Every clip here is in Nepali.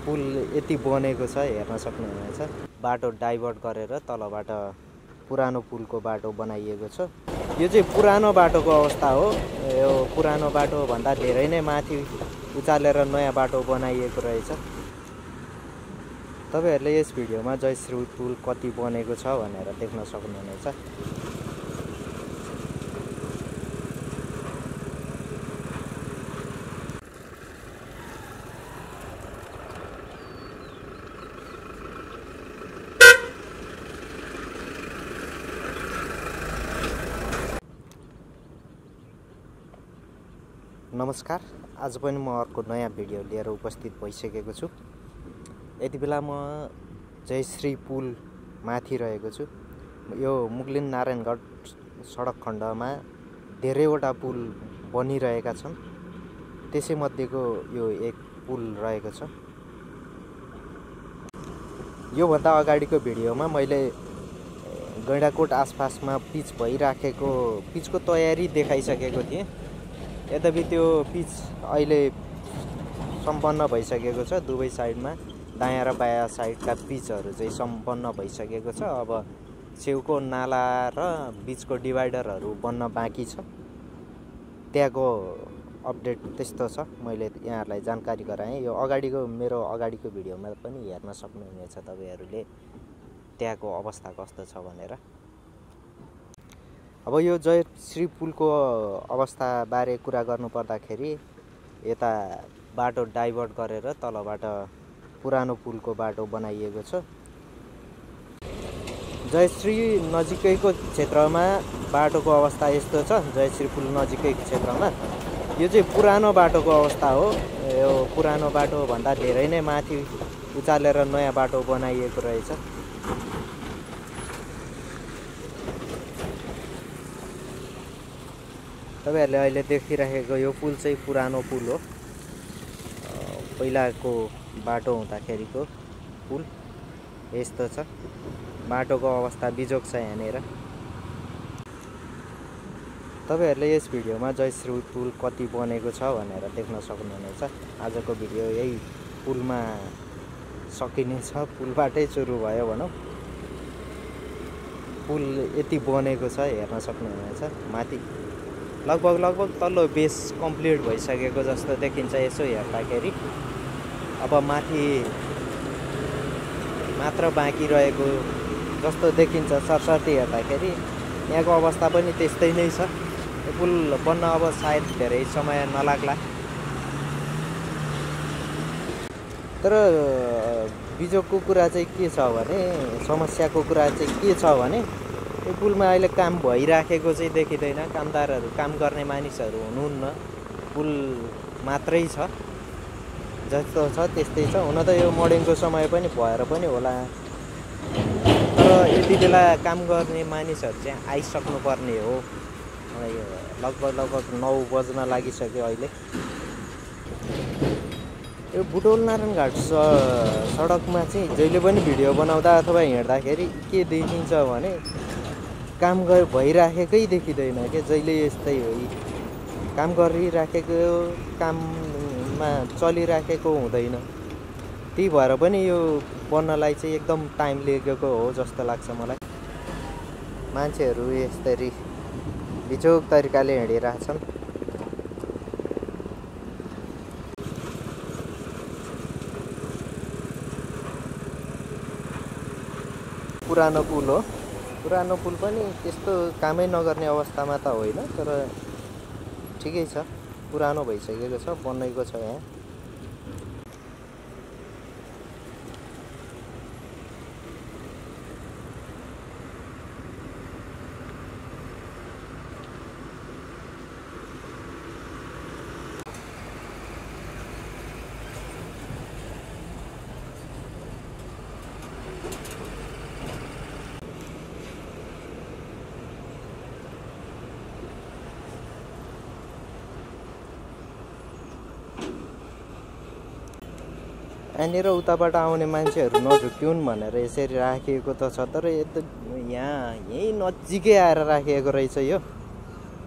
पुल यति बनेको छ हेर्न सक्नुहुनेछ। बाटो डाइभर्ट गरेर तलबाट पुरानो पुलको बाटो बनाइएको छ। यो चाहिँ पुरानो बाटोको अवस्था हो। यो पुरानो बाटो भन्दा धेरै नै माथि उचालेर नयाँ बाटो बनाइएको रहेछ। तपाईहरुले यस भिडियोमा जयश्री पुल कति बनेको छ भनेर देख्न सक्नुहुनेछ। नमस्कार, आज पनि म अर्को नयाँ भिडियो लिएर उपस्थित भइसकेको छु। यति बेला म जयश्री पुल माथि रहेको छु। यो मुगलिन नारायणगढ सडक खण्डमा धेरैवटा पुल बनिरहेका छन्। त्यसैमध्येको यो एक पुल रहेको छ। यो भन्दा अगाडिको भिडियोमा मैले गैंडाकोट आसपासमा पिच भइराखेको पिचको तयारी देखाइसकेको थिएँ। यद्यपि त्यो पिच अहिले सम्पन्न भइसकेको छ। दुवै साइडमा दायाँ र बायाँ साइडका पिचहरू चाहिँ सम्पन्न भइसकेको छ। अब छेउको नाला र बीचको डिभाइडरहरू बन्न बाँकी छ। त्यहाँको अपडेट त्यस्तो छ। मैले यहाँहरूलाई जानकारी गराएँ। यो मेरो अगाडिको भिडियोमा पनि हेर्न सक्नुहुनेछ तपाईहरुले त्यहाँको अवस्था कस्तो छ भनेर। अब यो जयश्री पुलको अवस्था बारे कुरा गर्नु पर्दाखेरि यता बाटो डाइभर्ट गरेर तलबाट पुरानो पुलको बाटो बनाइएको छ। जयश्री नजिकैको क्षेत्रमा बाटोको अवस्था यस्तो छ। जयश्री पुल नजिकैको क्षेत्रमा यो चाहिँ पुरानो बाटोको अवस्था हो। यो पुरानो बाटो भन्दा धेरै नै माथि उचालेर नयाँ बाटो बनाइएको रहेछ। तपाईहरुले अहिले देखिरहेको यो पुल चाहिँ पुरानो पुल हो। पहिलाको बाटो हुँदाखेरिको पुल यस्तो छ। बाटोको अवस्था बिजोग छ यहाँनिर। तपाईहरुले यस भिडियोमा जयश्री पुल कति बनेको छ भनेर देख्न सक्नुहुनेछ। आजको भिडियो यही पुलमा सकिनेछ। पुलबाटै सुरु भयो भनौँ। पुल यति बनेको छ हेर्न सक्नुहुनेछ। माथि लगभग तल्लो बेस कम्प्लिट भइसकेको जस्तो देखिन्छ यसो हेर्दाखेरि। अब माथि मात्र बाँकी रहेको जस्तो देखिन्छ सरसर्ती हेर्दाखेरि। यहाँको अवस्था पनि त्यस्तै नै छ। यो पुल बन्न अब सायद धेरै समय नलाग्ला। तर बिजोगको कुरा चाहिँ के छ भने, समस्याको कुरा चाहिँ के छ भने यो पुलमा अहिले काम भइराखेको चाहिँ देखिँदैन। कामदारहरू, काम गर्ने मानिसहरू हुनुहुन्न। पुल मात्रै छ। जस्तो छ त्यस्तै छ। हुन त यो मर्निङको समय पनि भएर पनि होला। तर यति बेला काम गर्ने मानिसहरू चाहिँ आइसक्नु पर्ने हो। लगभग 9 बज्न लागिसक्यो अहिले। यो बुटवल नारायणघाट सडकमा चाहिँ जहिले पनि भिडियो बनाउँदा अथवा हिँड्दाखेरि के देखिन्छ भने काम भइराखेकै देखिँदैन के। जहिले यस्तै हो। काम गरिराखेको, काममा चलिराखेको हुँदैन। त्यही भएर पनि यो बन्नलाई चाहिँ एकदम टाइम लागेको हो जस्तो लाग्छ मलाई। मान्छेहरू यसरी बिजोग तरिकाले हिँडिरहेछन्। पुरानो पुल हो। पुरानो पुल पनि त्यस्तो कामै नगर्ने अवस्थामा त होइन। तर ठिकै छ। पुरानो भइसकेको छ। बनेको छ यहाँ। यहाँनिर उताबाट आउने मान्छेहरू नझुक्युन् भनेर यसरी राखिएको त छ। तर यही नजिकै आएर राखिएको रहेछ यो।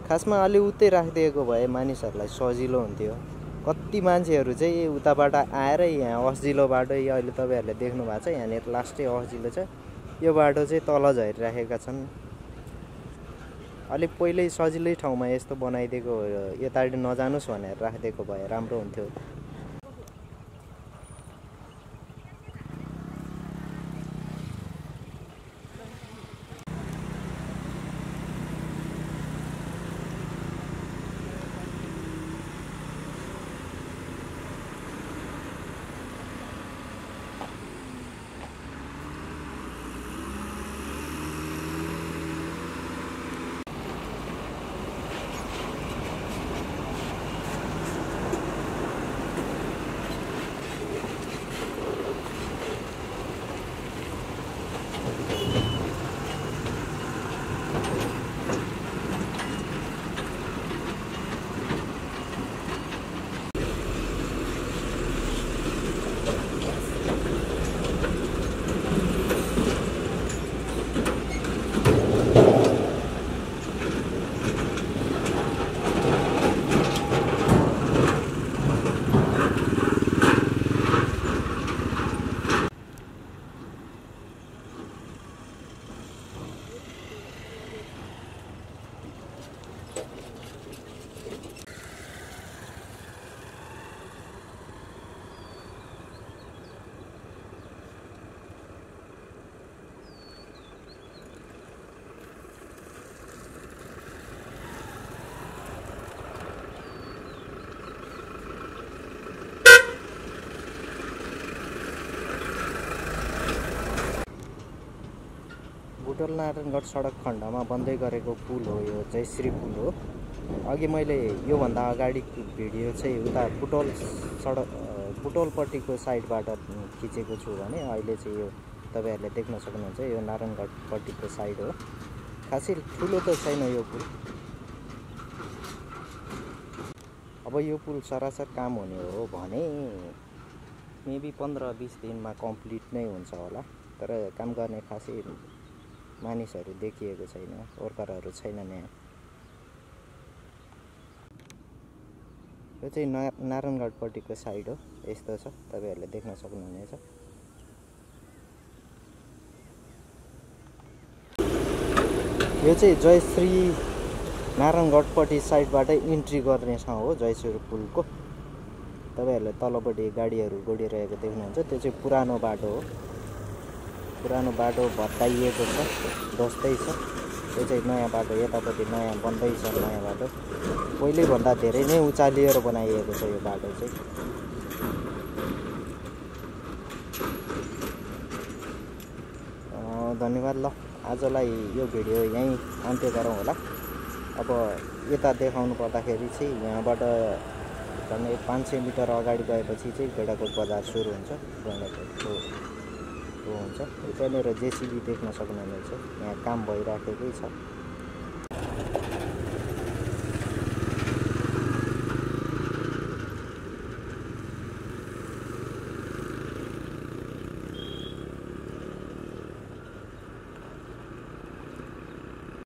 खासमा अलि उतै राखिदिएको भए मानिसहरूलाई सजिलो हुन्थ्यो। कति मान्छेहरू चाहिँ उताबाट आएर यहाँ अजिलो बाटो अहिले तपाईँहरूले देख्नु भएको छ यहाँनिर लास्टै अजिलो छ यो बाटो चाहिँ तल झरिराखेका छन् अलिक पहिल्यै सजिलै ठाउँमा यस्तो बनाइदिएको यतापट्टि नजानुस् भनेर राखिदिएको भए राम्रो हुन्थ्यो बुटोल नारायणगढ सडक खण्डमा बन्दै गरेको पुल हो यो जयश्री पुल हो अघि मैले योभन्दा अगाडिको भिडियो चाहिँ उता बुटोलपट्टिको साइडबाट खिचेको छु भने अहिले चाहिँ यो तपाईँहरूले देख्न सक्नुहुन्छ यो नारायणगढपट्टिको साइड हो खासै ठुलो त छैन यो पुल अब यो पुल सरासर काम हुने हो भने मेबी 15-20 दिनमा कम्प्लिट नै हुन्छ होला तर काम गर्ने खासै मानिसहरू देखिएको छैन वर्करहरू छैनन् यहाँ यो चाहिँ नारायणगढपट्टिको साइड हो यस्तो छ तपाईँहरूले देख्न सक्नुहुनेछ यो चाहिँ जयश्री नारायणगढपट्टि साइडबाट इन्ट्री गर्ने ठाउँ हो जयश्री पुलको तपाईँहरूले तलपट्टि गाडीहरू गोडिरहेको देख्नुहुन्छ त्यो चाहिँ पुरानो बाटो हो पुरानो बाटो भत्काइएको छ दस्तै छ यो चाहिँ नयाँ बाटो यतापट्टि नयाँ बन्दैछ नयाँ बाटो पहिल्यैभन्दा धेरै नै उचालिएर बनाइएको छ यो बाटो चाहिँ धन्यवाद ल आजलाई यो भिडियो यहीँ अन्त्य गरौँ होला अब यता देखाउनु पर्दाखेरि चाहिँ यहाँबाट झन्डै 500 मिटर अगाडि गएपछि चाहिँ गैंडाकोट बजार सुरु हुन्छ गैंडाकोटको हुन्छ त्यहाँनिर जेसीबी देख्न सक्नुहुनेछ यहाँ काम भइराखेकै छ